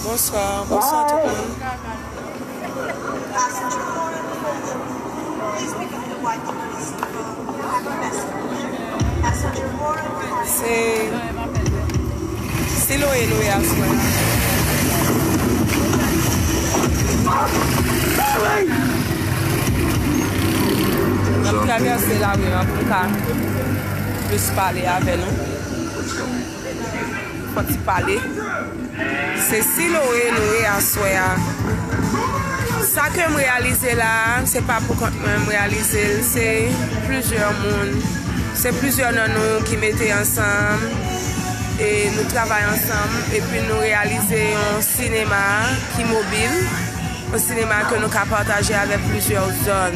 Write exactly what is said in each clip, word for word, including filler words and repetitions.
Bonswa, bonswa tout moun. Se Siloe nou ye aswè a. N ap travèse lari an pou n ka plis pale avè nou. Fò ti pale. Se Siloe nou ye aswè a. Sa ke m reyalize la a, se pa pou kont mwen m reyalize l, se plizyè moun, se plizyè nan nou ki mete ansanm, e nou travay ansanm, epi nou reyalize yon sinema ki mobil, yon sinema ke nou ka pataje avèk plizyè zòn.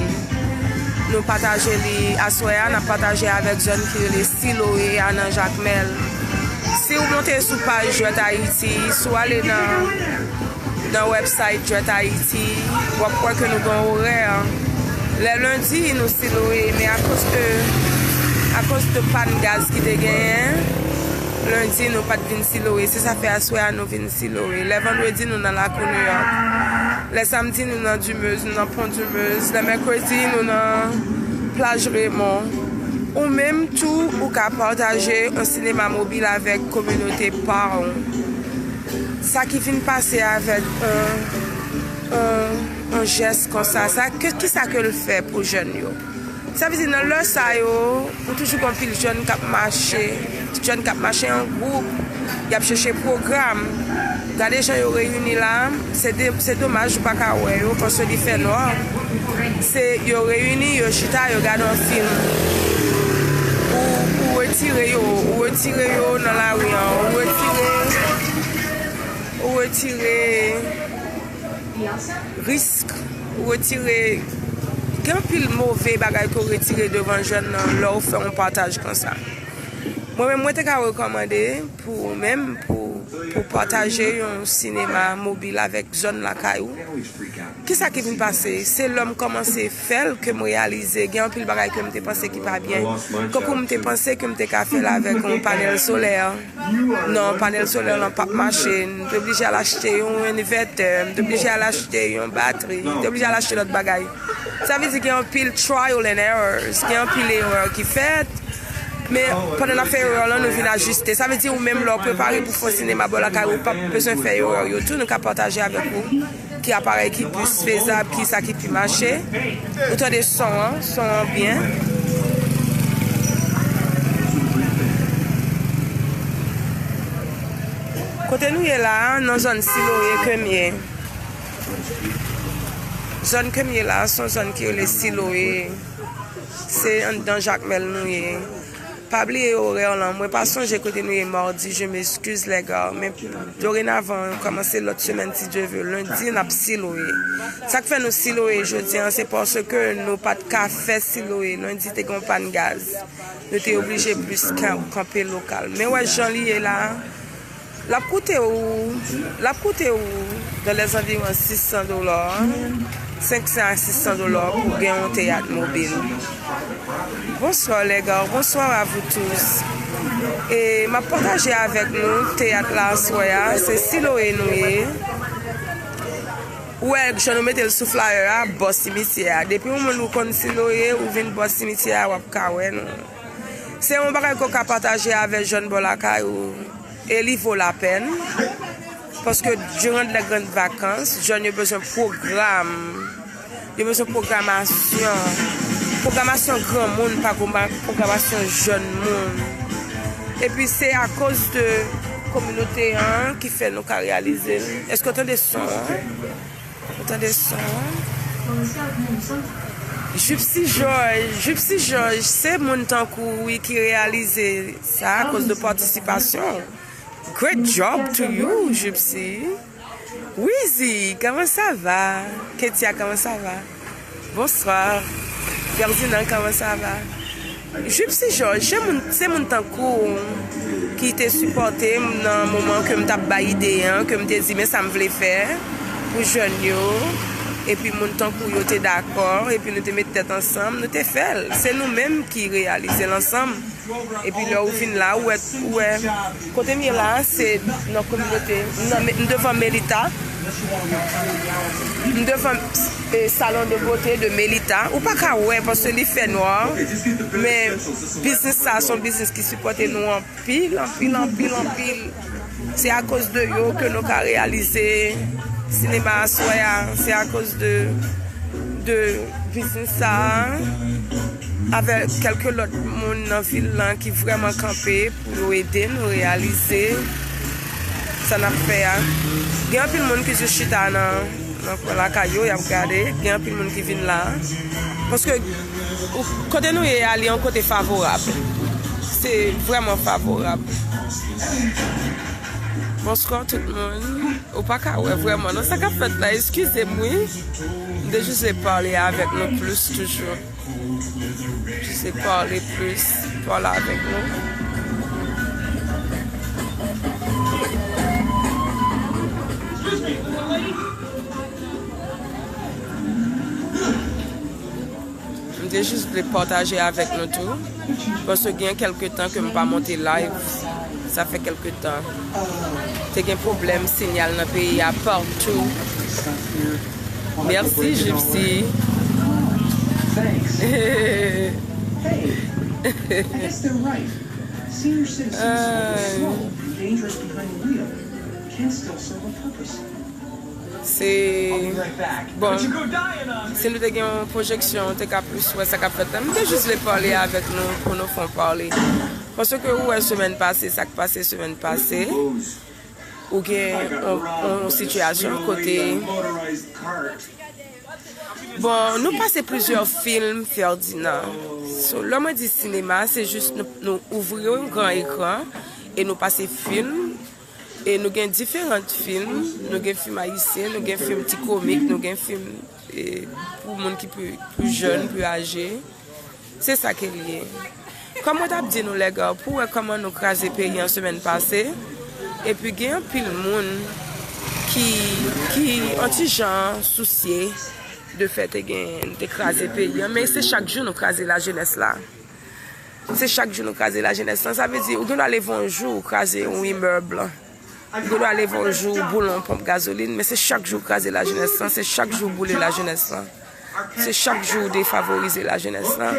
Nou pataje li aswè a, n ap pataje avèk zòn ki rele Siloe a nan Jakmèl. Si w monte sou paj Jwèt Ayiti, si w ale nan, nan website Jwèt Ayiti, w ap wè ke nou gen orè. Lè lendi, nou Siloe, men akoz de, akoz de pàn gaz ki te genyen, lendi, nou pa t vin Siloe. Se sa fè aswè a, nou vin Siloe. Lè vandredi, nou nan lakou Nouyòk. Lè samdi, nou nan Dimez, nou nan Pon Dimez. Lè mèkredi, nou nan plaj Remon. Ou menm tou, ou ka pataje yon sinema mobil avèk kominote pa w. Sa ki vin pase avèk yon, yon, yon jès konsa, sa, ke, kisa ke l fè pou jèn yo? Sa vle di, nan lè sa yo, ou toujou gen anpil jèn k ap mache, jèn k ap mache an gwoup, y ap chèche pwogram. Gade jan yo reyini la, se de, se domaj ou pa ka wè yo, paske li fè nwa. Se yo reyini, yo chita, yo gade yon fim. Ou, ou retire yo, ou retire yo nan lari an, ou retire, ou retire risk, ou retire, gen anpil move bagay ke w retire devan jèn nan lè w fè yon pataj konsa. Mwen menm, mwen te ka rekòmande pou ou menm, pou, pou pataje yon sinema mobil avèk zòn lakay ou. Kisa ki vin pase? Se lè m kòmanse fè l ke m reyalize gen anpil bagay ke m te panse ki pa byen. Kankou m te panse ke m te ka fè l avèk yon panèl solè. Non, panèl solè lan p ap mache. M te oblije al achte yon envètè, m te oblije al achte yon batri, m te oblije al achte lòt bagay. Sa vle di gen anpil trial and errors, gen anpil erè ki fèt. Men pandan n ap fè erè lan, nou vin ajiste. Sa vle di ou menm lè w prepare pou fè yon sinema bò lakay ou, w p ap bezwen fè erè yo tou, nou ka pataje avèk ou ki aparèy ki plis fezab, ki sa ki pi mache. Ou tande son an, son an byen. Kote nou ye la a, nan zòn Siloe ke m ye. Zòn ke m ye la a, se yon zòn ki rele Siloe. Se anndan Jakmèl nou ye. Pa bliye orè lan. Mwen pa sonje kote nou ye madi, je m'excuse, les gars. Men dorenavan, kòmanse lòt semèn, si Dye ve, lendi, n ap Siloe. Sa k fè nou Siloe jodi a, se paske nou pa t ka fè Siloe. Lendi te gen yon pàn gaz. Nou te oblije plis kan-, kanpe lokal. Men wè jan li ye la. L ap koute w, l ap koute w dans les environs six cents dola, senk san a sis san dola pou gen yon teyat mobil. Bonsoir les gars, bonsoir à vous tous. E m ap pataje avèk nou teyat la aswè a, se Siloe nou ye. Ou wè, jan nou mete l sou flyer a, bò simityè a. Depi yon moun ou konn Siloe, ou vin bò simityè a, w ap ka wè nou. Se yon bagay ke w ka pataje avèk jèn bò lakay ou. E li vo lapèn, paske durant les grandes vacances, jèn yo bezwen pwogram. Yo bezwen pwogramasyon. Pwogramasyon granmoun, pa pwogra-, pwogramasyon jèn moun. Epi se akoz de kominote an ki fè nou ka reyalize l. Èske w tande son an? Ou tande son an? Jupsy George, Jupsy George, se moun tankou w wi ki reyalize sa akoz de patisipasyon w. Great job to you, Jupsy. Wizi, comment ça va? Ketia, comment ça va? Bonsoir. Ferdinand, comment ça va? Jupsy George, se moun, se moun tankou w ki te sipòte m nan moman ke m t ap bay ide an, ke m te di, men sa m vle fè pou jèn yo. epi moun tankou yo te dakò, epi nou te met tèt ansanm, nou te fè l. Se nou menm ki reyalize l ansanm. Epi lè ou vin la, ou wè, ou wè, kote m ye la, se nan kominote, m nan, m devan Melita, m devan, e, salon de beauté de Melita. Ou pa ka wè paske li fè nwa, men biznis sa a se yon biznis ki sipòte nou anpil, anpil, anpil, anpil. Se akoz de yo ke nou ka reyalize sinema aswè a. Se akoz de, de biznis sa a, avèk kèlke lòt moun nan vil lan ki vrèman kanpe pou yo ede nou reyalize sa n ap fè a. Gen anpil moun ki jis chita nan, nan kwen lakay yo, y ap gade. Gen anpil moun ki vin la. Paske ou, kote nou ye a, li yon kote favorab. Se vrèman favorab. Bonswa tout moun. Ou pa ka wè vrèman non sa k ap fèt la. Eskize m, wi. M te jis vle pale avèk nou plis toujou. Jis vle pale plis, pale avèk nou. M te jis vle pataje avèk nou tou, paske gen kèlke tan ke m pa monte live. Sa fè kèlke tan. Te gen pwoblèm sinyal nan peyi a patou. Mèsi, Gypsy. Hey, I guess they're right. Senior citizens who are slow and dangerous behind the wheel can still serve a purpose. Se, bon, si nou te gen yon pwojeksyon, ou te ka plis wè sa k ap fèt la. M te jis vle pale avèk nou pou nou fè yon pale. Paske ou wè semèn pase, sa k pase semèn pase, ou gen yon, yon sitiyasyon kote, bon, nou pase plizyè fim Ferdinand. So, lè mwen di sinema, se jis nou, nou ouvri yon gran ekran e nou pase fim. E nou gen diferan fim, nou gen fim ayisyen, nou gen fim ti komik, nou gen fim, e, pou moun ki pi, pi jèn, pi aje. Se sa ke l ye. Kòm mwen t ap di nou, lèga, pou wè kòman nou kraze peyi an semèn pase, epi gen anpil moun ki, ki yon ti jan sousye de fè te gen, te kraze peyi an, men se chak jou nou kraze lajenès la. Se chak jou nou kraze lajenès lan. Sa vle di, ou gen dwa leve yon jou, ou kraze yon imèb. Ou gen dwa leve yon jou, ou boule yon ponp gazolin, men se chak jou ou kraze lajenès lan, se chak jou ou boule lajenès lan. Se chak jou ou defavorize lajenès lan.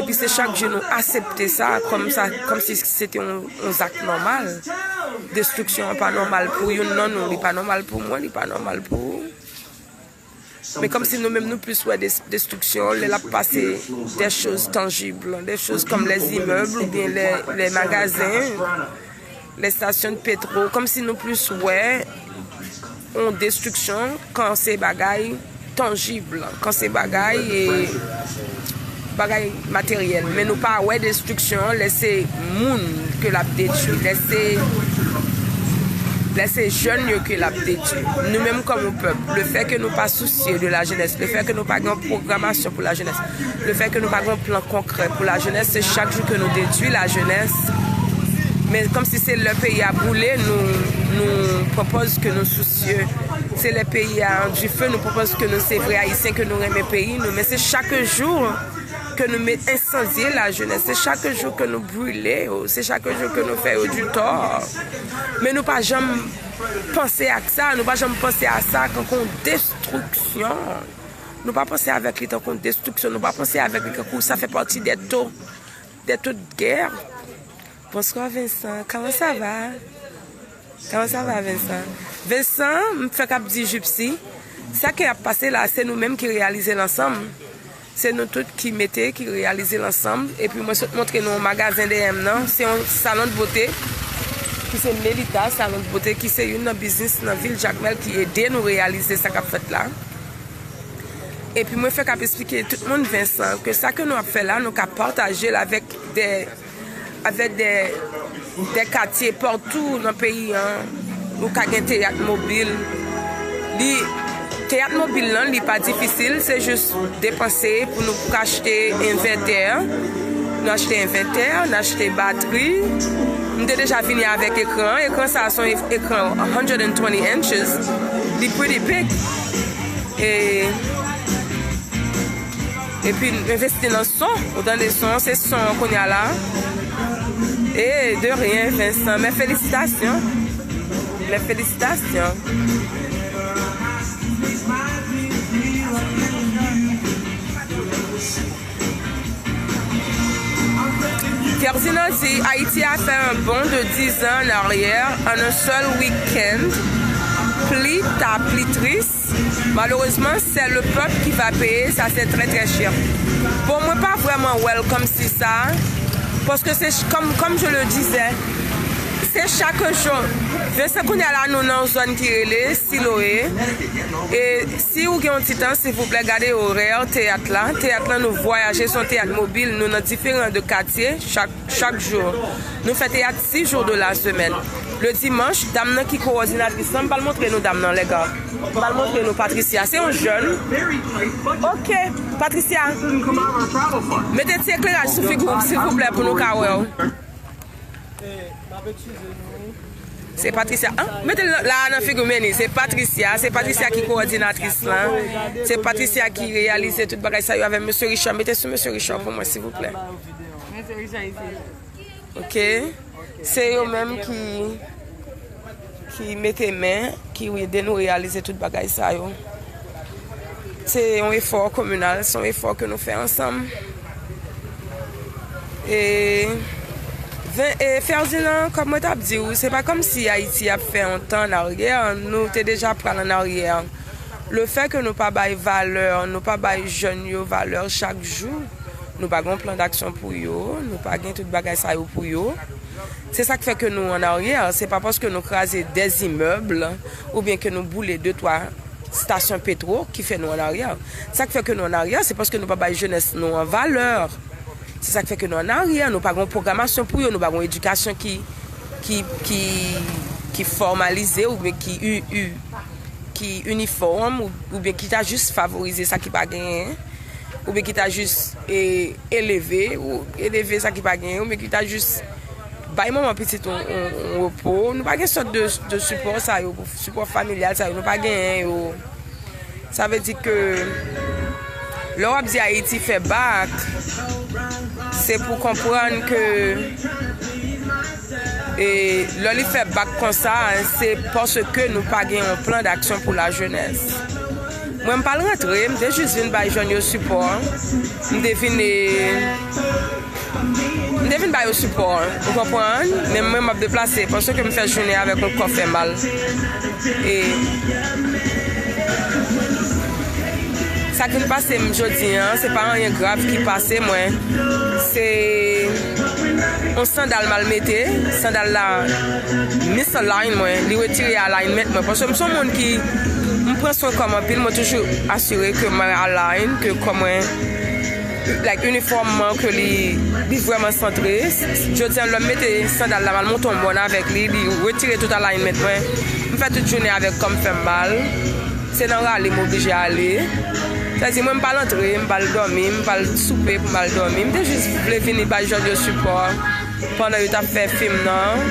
Epi se chak jou nou aksepte sa, kòm sa, kòmsi se te yon, yon zak nòmal. Destriksyon an pa nòmal pou youn nan nou, li pa nòmal pou mwen, li pa nòmal pou ou. Men kòmsi nou menm nou plis wè des-, destriksyon lè l ap pase des choses tangibles, des choses comme les immeubles oubyen les, les magasins, les stations de pétrole, kòmsi nou plis wè yon destriksyon kan se bagay tanjib, kan se bagay, e, bagay materyèl, men nou pa wè destriksyon an lè se moun ke l ap detwi, lè se, lè se jèn yo ke l ap detwi. Nou menm kòm yon pèp, le fè ke nou pa sousye de lajenès, le fè ke nou pa gen yon pwogramasyon pou lajenès, le fè ke nou pa gen yon plan konkrè pou lajenès, se chak jou ke nou detwi lajenès. Men kòmsi se lè peyi a boule, nou, nou pran pòz ke nou sousye. Se lè peyi a an dife, nou pran pòz ke nou se vrè Ayisyen, ke nou renmen peyi nou. Men se chak jou ke nou met ensandye lajenès, se chak jou ke nou brile yo, se chak jou ke nou fè yo di tò. Men nou pa janm panse ak sa, nou pa janm panse a sa kankou yon destriksyon. Nou pa panse avèk li tankou yon destriksyon, nou pa panse avèk li kankou sa fè pati de to, de tout gè. Bonsoir Vincent, comment ça va? Comment ça va, Vincent? Vincent, m fèk ap di Gypsy, sa ke ap pase la, se nou menm ki reyalize l ansanm. Se nou tout ki mete, ki reyalize l ansanm. Epi mwen sot montre nou yon magazen dèyè m nan. Se yon salon de bote ki se Melita Salon de Bote, ki se youn nan biznis nan vil Jakmèl ki ede nou reyalize sa k ap fèt la. Epi mwen fèk ap esplike tout moun, Vincent, ke sa ke nou ap fè la, nou ka pataje l avèk de avèk de, de katye patou nan peyi an. Ou ka gen teyat mobil. Li, teyat mobil lan, li pa difisil, se jis depanse pou nou ka achte envètè. Nou achte envètè, nou achte batri. M te deja vini avèk ekran. Ekran sa a se yon ekran one hundred and twenty inches. Li pretty big. E, epi m envesti nan son. Ou tande son, se son an kounye a la. E de rien, Vincent. Mes félicitations. Mes félicitations. Ferdinand dit, Haïti a fait un bond de dix ans en arrière en un seul week-end. Pli ta, pli tris. Malheureusement, c'est le peuple qui va payer, ça c'est très très cher. Bon, mwen pa vrèman wè l kòmsi sa, paske se ch- comme, comme je le disais, se chak jou. Vincent, kounye a la, nou nan yon zòn ki rele Siloe. E si ou gen yon ti tan, silvouplè, gade orè teyat la. Teyat la, nou vwayaje, se yon teyat mobil, nou nan diferan de katye chak, chak jou. Nou fè teyat sis jou de la semèn. Le dimanche, dam nan ki kowòdinatris lan, m pral montre nou dam nan, lèga. M pral montre nou Patricia. Se yon jèn. Ok, Patricia. Mete ti ekleraj sou figi w, silvouplè, pou nou ka wè w. Se Patricia. An, mete l la nan figi w, Meni. Se Patricia. Se Patricia ki kowòdinatris lan. Se Patricia ki reyalize tout bagay sa yo avèk Mesye Richard. Mete sou Mesye Richard pou mwen, silvouplè. Ok. Se yo menm ki, ki mete men, ki ede nou reyalize tout bagay sa yo. Se yon efò kominal, se yon efò ke nou fè ansanm. E, Ven- e Ferdinand, kòm mwen t ap di w, se pa kòmsi Ayiti ap fè yon tan an aryè, nou te deja pral an aryè. Le fè ke nou pa bay valè, nou pa bay jèn yo valè chak jou, nou pa gen yon plan d'action pou yo, nou pa gen tout bagay sa yo pou yo. Se sa k fè ke nou an aryè. Se pa paske nou kraze des immeubles oubyen ke nou boule de twa stasyon petwo ki fè nou an aryè. Sa k fè ke nou an aryè, se paske nou pa bay jenès nou an valè. Se sa k fè ke nou an aryè. Nou pa gen yon pwogramasyon pou yo, nou pa gen yon edikasyon ki, ki, ki, ki fòmalize oubyen ki, u, u, ki inifòm ou, oubyen ki ta jis favorize sa ki pa genyen, oubyen ki ta jis, e, eleve, ou eleve sa ki pa genyen, oubyen ki ta jis bay manman pitit yon, yon, yon repo. Nou pa gen sòt de, de sipò sa yo, sipò familyal sa yo, nou pa genyen yo. Sa vle di ke lè w ap di Ayiti fè bak, se pou konprann ke, e, lè li fè bak konsa, se paske nou pa gen yon plan d'action pou la jeunesse. Mwen, m pa l rantre, m te jis vin bay jèn yo sipò. M te vin, e, m te vin ba yo sipò, ou konprann? Men mwen, m ap deplase, paske m fè jounen avèk yon kò fè mal. E sa k vin pase m jodi a, se pa anyen grav ki pase mwen. Se yon sandal m al mete, sandal la misalign mwen, li retire alignment mwen. Paske m se yon moun ki, m pran swen kò m anpil, mwen toujou asire ke mwen align, ke kò mwen, like, inifòm mwen, ke li, li vrèman santre. Jodi a, lè m mete sandal la, m al monte yon mòn avèk li, li retire tout alignment mwen. M fè tout jounen avèk kò m fè m mal. Se nan rale m oblije ale. Sa di mwen, m pa l antre, m pa l dòmi, m pa l soupe pou m al dòmi. M te jis vle vini bay jèn yo sipò pandan yo t ap fè fim nan.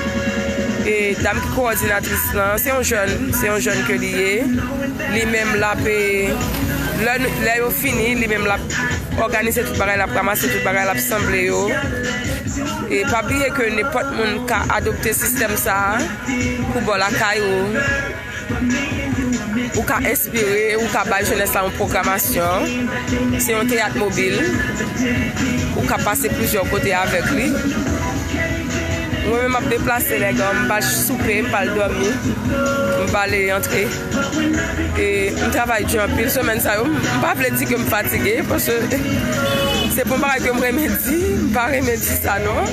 E dam ki kowòdinatris lan, se yon jèn, se yon jèn ke li ye. Li menm l ap, e, lè, lè yo fini, li menm l ap òganize tout bagay, l ap ranmase tout bagay, l ap sanble yo. E pa bliye ke nenpòt moun ka adopte sistèm sa a pou ba w lakay ou. Ou ka enspire, ou ka bay jenès la yon pwogramasyon. Se yon teyat mobil. Ou ka pase plizyè kote avèk li. Mwen menm, m ap deplase, lèga, m pa soupe, m pa l dòmi, m pa l antre. E m travay di anpil semèn sa yo. M pa vle di ke m fatige, paske se pa yon bagay ke m renmen di. M pa renmen di sa, non.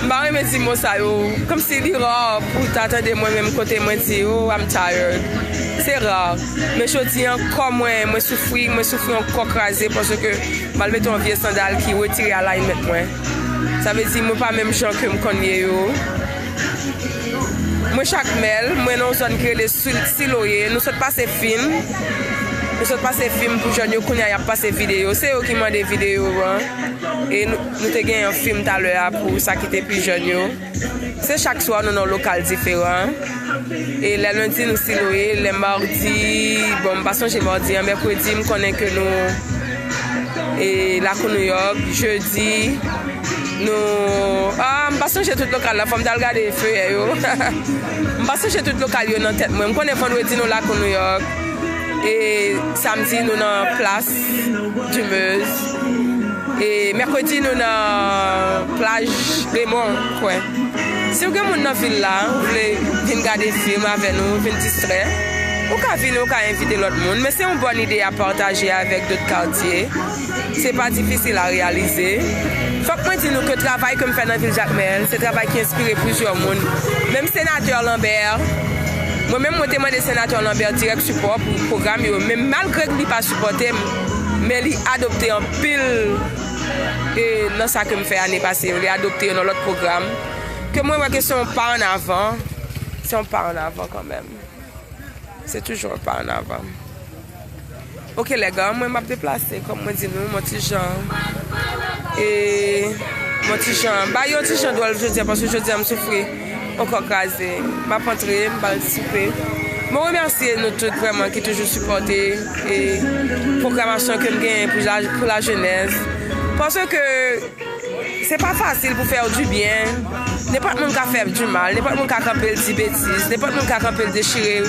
M pa renmen di mo sa yo. Kòmsi li ra pou w ta tande mwen menm kote mwen di, "Oh, I'm tired." Se ra. Men jodi a, kò mwen, mwen soufri, mwen soufri yon kò kraze paske m al mete yon vye sandal ki retire alignment mwen. Sa vle di mwen pa menm jan ke m konn ye yo. Mwen Jakmèl, mwen nan yon zòn ki rele Sil-, Siloye. Nou sot pase fim. Nou sot pase fim pou jèn yo, kounye a y ap pase videyo. Se yo ki mande videyo an. E nou, nou te gen yon fim talè a pou sa ki te pi jèn yo. Se chak swa nou nan yon lokal diferan. E lè lendi nou Siloe, lè madi, bon, m pa sonje madi an, mèkredi m konnen ke nou e lakou Nouyòk, jedi nou, ah, m pa sonje tout lokal la, fò m t al gade feyè yo. M pa sonje tout lokal yo nan tèt mwen. M konnen vandredi nou lakou Nouyòk. E samdi nou nan plas Dimeuz. E mèkredi nou nan plaj Remon, kwè. Si w gen moun nan vil la, ou vle vin gade fim avè nou, vin distrè, ou ka vini, ou ka envite lòt moun. Men se yon bòn ide a pataje avèk dòt katye. Se pa difisil a reyalize. Fòk mwen di nou ke travay ke m fè nan vil Jakmèl, se travay ki enspire plizyè moun. Menm senatè Lambert, mwen menm mwen te mande senatè Lambert dirèk sipò pou pwogram yo. Men malgre li pa sipòte m, men li adopte anpil e nan sa ke m fè ane pase yo, li adopte yo nan lòt pwogram. Ke mwen wè ke se yon pa ann avan, se yon pa ann avan kanmenm. Se toujou yon pa ann avan. Ok, lèga, mwen m ap deplase, kòm mwen di nou, mwen ti jan, e, mwen ti jan, ba yo ti jan dwòl jodi a, paske jodi a m soufri, yon kò kraze. M ap antre, m pral soupe. Mwen remèsye nou tout vrèman ki toujou sipòte e pwogramasyon ke m genyen pou la, pou lajenès. Paske se pa fasil pou fè w di byen. Nenpòt moun ka fè w di mal, nenpòt moun ka kanpe l di betiz, nenpòt moun ka kanpe l dechire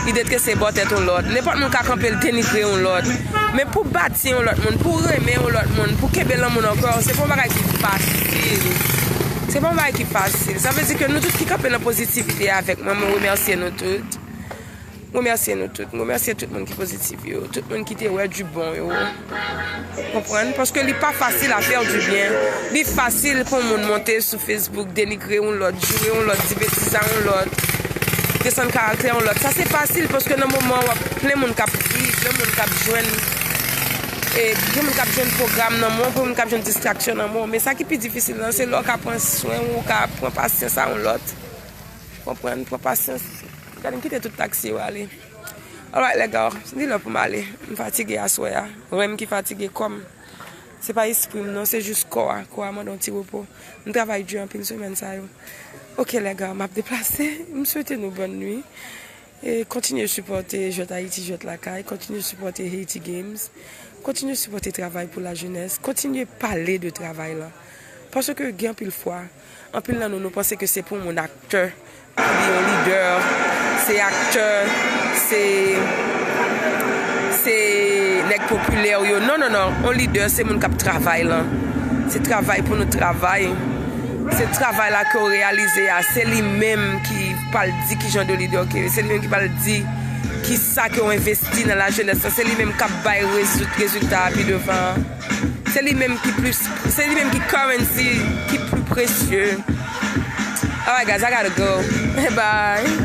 ide ke se bò tèt yon lòt, nenpòt moun ka kanpe l denigre yon lòt. Men pou bati yon lòt moun, pou renmen yon lòt moun, pou kenbe lanmou nan kò w, se pa yon bagay ki fasil. Se pa yon bagay ki fasil. Sa vle di ke nou tout ki kanpe nan pozitivite avèk mwen, mwen remèsye nou tout. M remèsye nou tout. M remèsye tout moun ki pozitif yo, tout moun ki te wè di bon yo. Konprann? Paske li pa fasil a fè di byen. Li fasil pou moun monte sou Facebook, denigre yon lòt, joure yon lòt, di betiz a yon lòt, desann karaktè yon lòt. Sa se fasil paske nan moman w ap plen moun k ap ri, plen moun k ap jwenn, e, gen moun k ap jwenn pwogram nan men w, plen moun k ap jwenn distraksyon nan men w. Men sa ki pi difisil lan, se lè w ka pran swen w, ou ka pran pasyans a yon lòt. Konprann, pran pasyans. Gade, m kite tout taksi yo ale. Alright, lèga, li lè pou m ale. M fatige aswè a. Mwen menm ki fatige kò m. Se pa espri m non, se jis kò a. Kò a mande yon ti repo. M travay di anpil semèn sa yo. Ok, lèga, m ap deplase. M swete nou bòn nwi. E kontinye sipòte Jwèt Ayiti, Jwèt Lakay. Kontinye sipòte Haiti Games. Kontinye sipòte travay pou lajenès. Kontinye pale de travay lan. Paske gen anpil fwa, anpil nan nou, nou panse ke se pou moun aktè, pou li yon lidè, se aktè, se, se nèg popilè yo. Non, non, non. Yon lidè, se moun k ap travay lan. Se travay pou nou travay. Se travay la ke w reyalize a. Se li menm ki pral di ki jan de lidè w ke. Se li menm ki pral di ki sa ke w envesti nan lajenès lan. Se li menm k ap bay rezout-, rezilta a pi devan an. Se li menm ki plis, se li menm ki currency ki pli presye. Alright, guys, I gotta go. Bye.